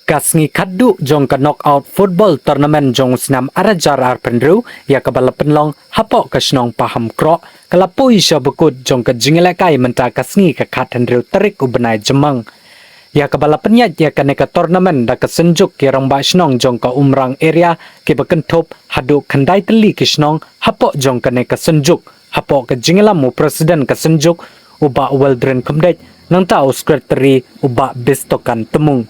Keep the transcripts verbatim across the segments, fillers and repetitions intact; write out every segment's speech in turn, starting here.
Ka sngi khatduh jong ka knockout football tournament jong u snem ar hajar arphew hynriew, ïa kaba la pynlong hapoh ka shnong Pahamkroh, ka la poi sha bakut jong ka jingïalehkai mynta ka sngi ka khathynriew tarik u bnai Jymmang. Ïa kaba la pynïaid ïa kane ka tournament da ka Synjuk ki Rangbah Shnong jong ka Umrang area kiba kynthup haduh khyndai tylli ki shnong hapoh jong kane ka Synjuk, hapoh ka jingïalam u President ka Synjuk u Bah Weldrin Khymdeit, nangta u Secretary u Bah Bistokan Tmung.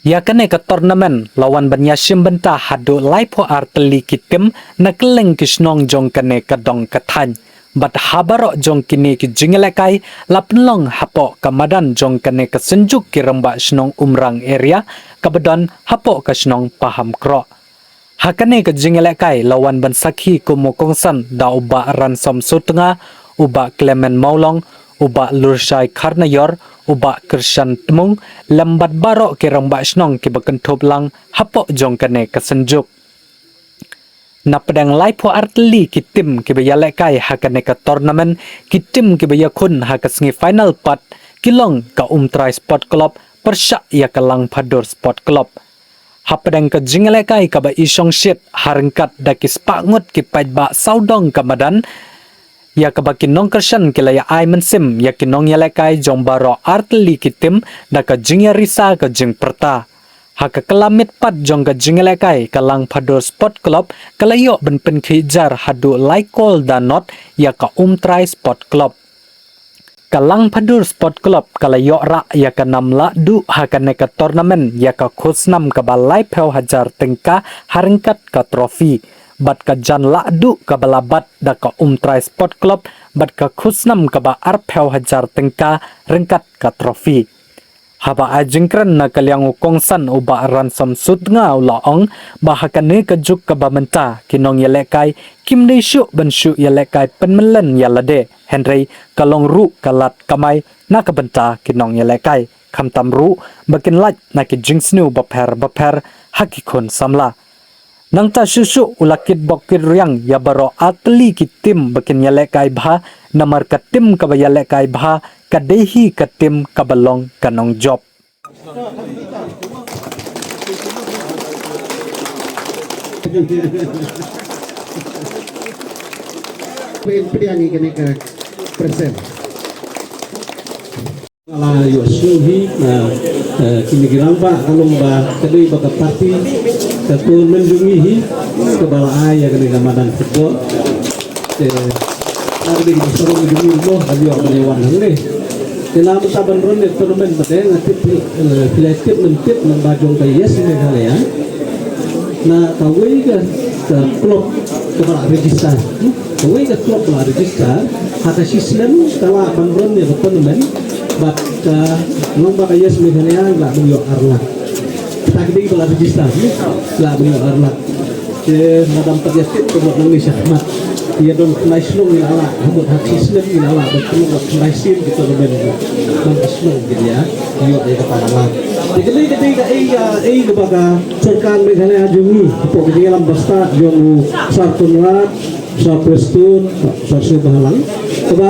Ïa kane ka tournament la wan ban ïashim bynta haduh laiphew ar tylli ki tim na kylleng ki shnong jong kane ka dong ka thaiñ. Bad ha baroh jong kine ki jingïalehkai la pynlong hapoh ka madan jong kane ka Synjuk ki Rangbah Shnong Umrang area kaba don hapoh ka shnong Pahamkroh. Ha kane ka jingïalehkai la wan ban sakhi kum u kongsan da u Bah Ransom Sutnga, u Bah Clement Mawlong, u Bah Lurshai Kharnaior, u Bah Kyrshan Tmung, lem bad baroh ki Rangbah Shnong kiba kynthup lang hapoh jong kane ka Synjuk. Na pdeng laiphew ar tylli ki tim kiba ïalehkai ha kane ka tournament, ki tim kiba ïakhun ha ka sngi final pat ki long ka Umtrai Sport Club pyrshah ïa ka Langphadur Sport Club. Hapdeng ka jingïalehkai kaba i shongshit ha ryngkat da ki spah ngut ki paidbah sawdong ka madan, ïa kaba ki nongkyrshan ki la ïa ai mynsiem ïa ki nongïalehkai jong baroh ar tylli ki tim da ka jingïarisa ka jingpyrta. Ha ka kylla miet pat jong ka jingïalehkai, ka Langphadur Sport Club ka la ïoh ban pynkhih jar haduh lai kol da not ïa ka Umtrai Sport Club. Ka Langphadur Sport Club ka la ïoh rah ïa ka nam lah duh ha kane ka tournament ïa ka khusnam kaba laiphew hajar tyngka ha ryngkat ka trophy. Bad ka jan lah duh kaba la bat da ka Umtrai Sport Club bad ka khusnam kaba arphew hajar tyngka ryngkat ka trophy. Haba ai jingkren na ka liang u kongsan u Bah Ransom Sutnga u la ong ba ha kane ka juk kaba mynta ki nongïalehkai kim dei shuh ban shu ïalehkai pynmlien ïa lade, hynrei ka long ruh ka lad kamai na ka bynta ki nongïalehkai, khamtam ruh ba kin lait na ki jingsniew bapher bapher ha ki khun samla. Nangta shuh shuh u la kitbok kitrwiang ïa baroh ar tylli ki tim ba kin ïalehkai bha, namar ka tim kaba ïalehkai bha ka dei hi ka tim kaba long ka nongjop. Pdiang ïa kane ka present. La ïoh sngewthuh hi, eh, eh, kine ki rangbah ka long ba ka dei ba ka party ka tournament jong ngi hi kaba la ai ïa kane ka madan football. Te ka dei ba sarong jong ngi mo ka ïoh ban ïa wan hangne. Te na mynta ban run ïa tournament ba te nga tip, eh, phi la tip, men tip nang ba jong ka Yes Meghalaya. Na kawei ka, ka club kaba la register. Hmm? Kawei ka club ba la register, ha ka shi snem ka lah ban run ïa ka tournament, bad ka long ba ka Yes Meghalaya lah ban ïoh ar lak. Ta ka dei ba la register, hmm? Lah ban ïoh ar lak. Te nga dang pat ïa tip ka mut nangne shakhmat. Ïa don khyndai shnong ïa la lah, ka mut ha shi snem ïa la lah, ban khyndai sien ki tournament. Ban ka shnong ki ïa, ïoh ïa ka ar lak. Te ka dei, ka dei ka ei, ka ei kaba ka sorkar Meghalaya jong ngi, hapoh ka jingïalam bastad jong u Sir Conrad, Sir Prestone, Sir Sir Bhalang. Kaba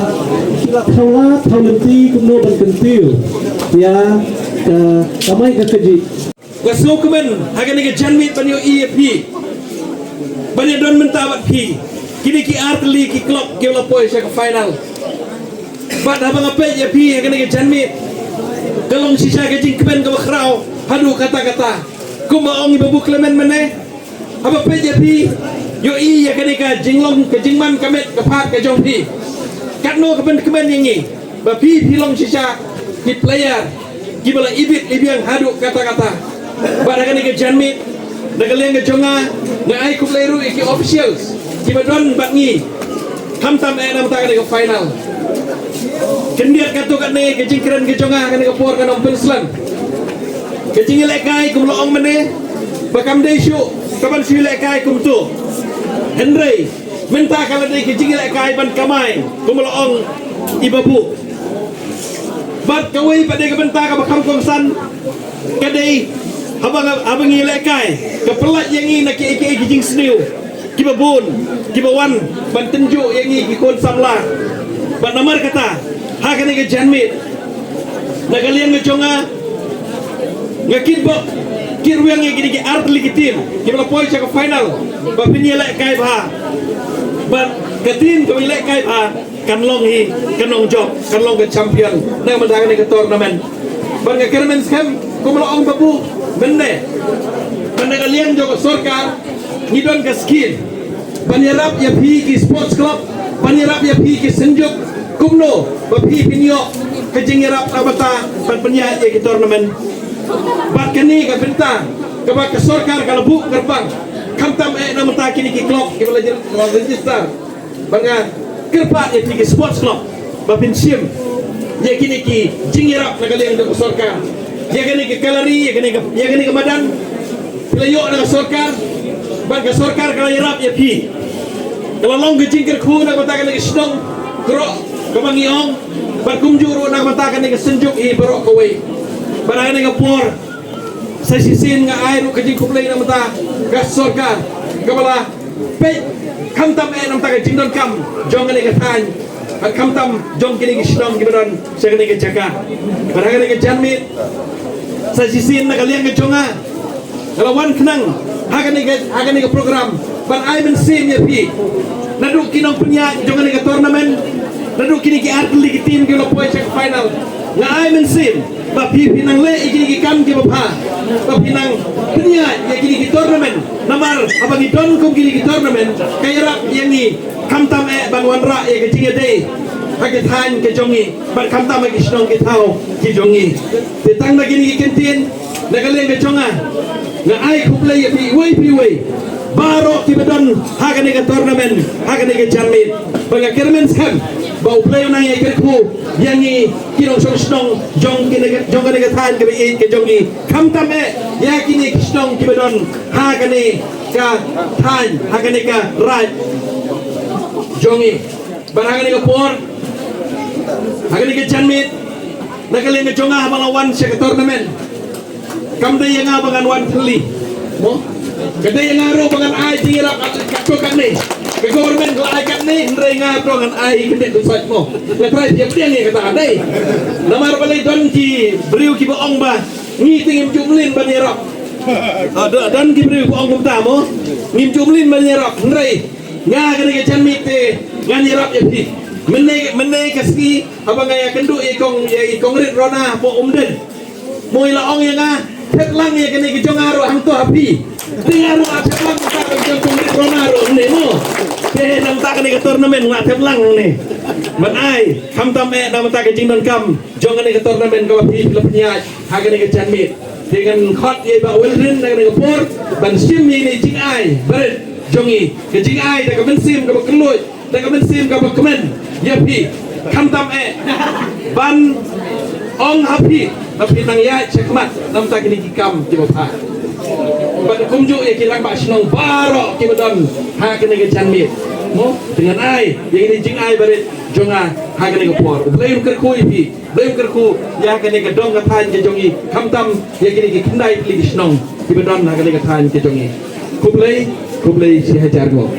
ki la thaw lad, thaw lynti kumno ban kyntiew ïa ka kamai ka kajih. Nga sngewkmen ha kane ka janmiet ban ïohi ïa phi, ban ïa don mynta bad phi. Kine ki ar tylli ki club ki la poi sha ka final. Bad haba nga peit ïa phi ha kane ka janmiet, ka long shisha ka jingkmen kaba khraw haduh katta katta. Kumba ong i Babu Clement mynne, haba peit ïa phi, ïohi ïa kane ka jinglong, ka jingman ka met ka phad ka jong phi. Katno ka pynkmen ïa ngi ba phi phi long shisha ki player kiba la ibit ibiang haduh katta katta. Bad ha kane ka janmiet, na ka liang ka jong nga, nga ai khublei ruh ïa ki officials kiba don bad ngi, khamtam eh na mynta kane ka final. Khyndiat katto katne ka jingkren ka jong nga ha kane ka por kan ym pynslem. Ka jingïalehkai kumba la ong mynne, ba kam dei shuh kaban shu ïalehkai kumto. Hynrei mynta ka la dei ka jingïalehkai ban kamai kumba la ong i Babu. Bad kawei pat de ka bynta kaba kham kongsan ka dei haba nga, haba ngi ïalehkai, ka pyllait ïa ngi na kiei kiei ki jingsniew kiba bun, kiba wan ban tynjuh ïa ngi ki khun samla. Bad namar kata, ha kane ka janmiet, na ka liang ka jong nga, nga kitbok Kyrwiang ïa kine ki artylli ki team kiba la poi sha ka final, ba phin ïalehkai bha. Bad ka team kaba ïalehkai bha kan long hi, kan long jop, kan long ka champion na ka bynta kane ka tournament. Bad nga kyrmen skhem, kumba la ong Babu mynne, mynne ka liang jong ka sorkar ngi don ka scheme ban ïarap ïa phi ki sports club, ban ïarap ïa phi ki synjuk, kumno ba phi phin ïoh ka jingïarap na ka bynta ban pynïaid ïa ki tournament. Bad kane ka bynta kaba ka sorkar ka la buh kyrpang, khamtam eh na ka bynta kine ki club kiba la register. Bad nga kyrpad ïa phi ki sports club ba phin shim ïa kine ki jingïarap na ka liang jong ka sorkar. Ïa kane ka gallery, ïa kane ka, ïa kane ka madan, phi la ïoh na ka sorkar, bad ka sorkar ka la ïarap ïa phi. Ka la long ka jingkyrkhu na ka bynta kane ka shnong, kaba ngi ong, bad kumjuh ruh na ka bynta kane ka synjuk hi baroh kawei. Bad ha kane ka por, sa shisien nga ai ruh ka jingkhublei na ka bynta ka sorkar kaba la peit khamtam eh na ka bynta ka jingdonkam jong kane ka thaiñ, khamtam jong kine ki shnong kiba don sha kane ka jaka. Bad ha kane ka janmiet, sa shisien na ka liang ka jong nga, nga la wan khnang ha kane ka, ha kane ka program ban ai mynsiem ïa phi. Naduh ki nongpynïaid jong kane ka tournament, naduh kine ki artylli ki team kiba la poi sha ka final, nga ai mynsiem ba phi phin nang leh ïa kine ki kam kiba bha, ba phin nang pynïaid ïa kine ki tournament. Namar haba ngi don kum kine ki tournament, ka ïarap ïa ngi khamtam eh ban wanrah ïa ka jingïadei ha ka thaiñ ka jong ngi, bad khamtam ha ki shnong ki thaw ki jong ngi. Te tang na kine ki kyntien, na ka liang ka jong nga, nga ai khublei ïa phi uwei pa uwei baroh kiba don ha kane ka tournament, ha kane ka janmiet. Bad nga kyrmen skhem ba U Blei un nang ïakyrkhu ïa ngi ki nongshong shnong jong kane ka, jong kane ka thaiñ kaba ïeit ka jong ngi, khamtam eh ïa kine ki shnong kiba don ha kane ka thaiñ, ha kane ka raid jong ngi. Bad ha kane ka por, ha kane ka janmiet, na ka liang ka jong nga haba nga la wan sha ka tournament, kam dei ïa nga ba ngan wan thylli, mo? Ka dei ïa nga ruh ba ngan ai jingïarap katto katne. Ka government ka la ai katne, hynrei nga ruh ngan ai katne tu sait, mo? Nga trai phi ïa pdiang ïa kata, dei. Namar balei don ki briew kiba ong ba ngi te ngim ju mlien ban ïarap. Ah, don, don ki briew kiba ong kumta, mo? Ngim ju mlien ban ïarap, hynrei nga kane ka janmiet te ngan ïarap ïa phi. Mynne, mynne ka sngi haba nga ïakynduh ïa i kong, ïa i kong Rit Rona hapoh Umden, mo, i la ong ïa nga, thep lang ïa kane ka jong nga ruh hangto ha phi. Te nga ruh nga thep lang ïa ka jong kong Rit Rona ruh mynne, mo. Te na ka bynta kane ka tournament nga thep lang hangne ban ai khamtam eh na ka bynta ka jingdonkam jong kane ka tournament kaba phi la pynïaid ha kane ka janmiet. Te ngan khot ïa i Bah Wilrin na kane ka por ban shim ïa kine ki jingai barit jong ngi, ka jingai da ka mynsiem kaba kylluid, da ka mynsiem kaba kmen ïa phi, khamtam eh ban ong ha phi ba phin nang ïaid shakhmat na ka bynta kine ki kam kiba bha. Bad kumjuh ïa ki rangbah shnong baroh kiba don ha kane ka janmiet, mo, te ngan ai ïa kine ki jingai barit jong nga ha kane ka por. U Blei un kyrkhu ïa phi. Blei un kyrkhu ïa kane ka dong ka thaiñ ka jong ngi, khamtam ïa kine ki khyndai tylli ki shnong kiba don ha kane ka thaiñ ka jong ngi. Khublei, khublei shi hajar nguh.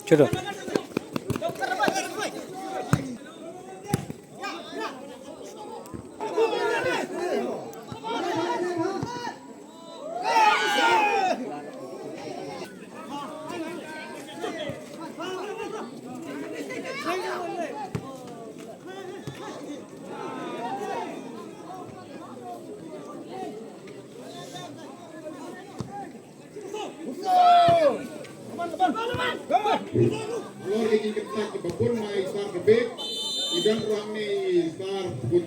Chalo. Lor ïa ki kyntait kiba bun ma i Sar Kbet, i don ruh hangne i Sar Bun.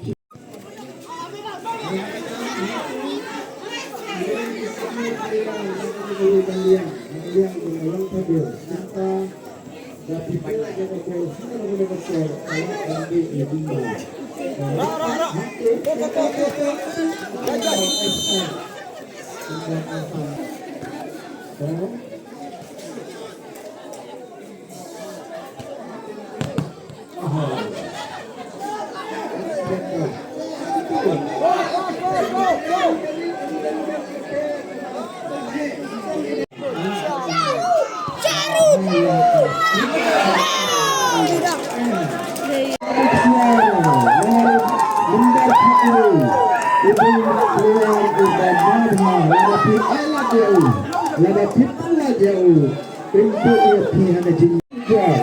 Lada phi ai lad ïa u, lada phi ai lad ïa u, pynbeit ïa phi ha ka jingïaid.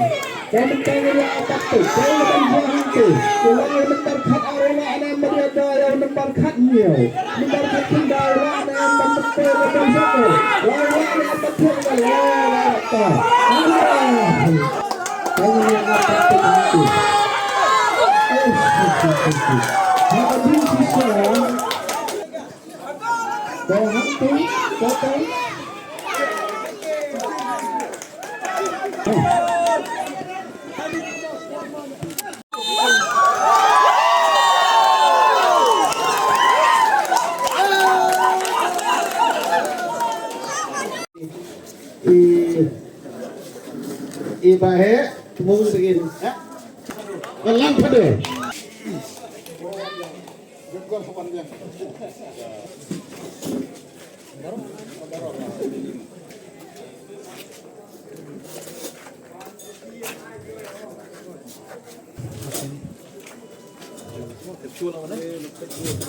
Ka mynta ngi la pat tu, ka la ban jia hangtu. U la ai mynta khat ar u la ai mynta da ïa mynta khat hynñiew. Mynta khat khyndai u la ai mynta khat ar u la ban jia. La u la ai mynta khat ar u la ai mynta khat. Ka ngi la pat tu hangtu. Ha ka jingshisha. Ko hangtu, ko ko. I, i ba he, mung begin. Eh? Lang pada.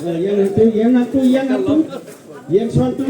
Yang satu, yang satu, yang satu, yang satu.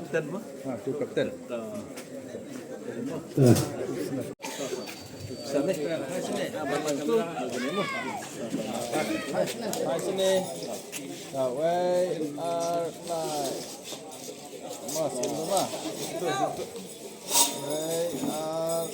Kapten ma? Ha, tu kapten. Sini. Hai sini. Hai sini. Hai sini. Wei, ar, lai. Mas, sini ma. Wei, ar.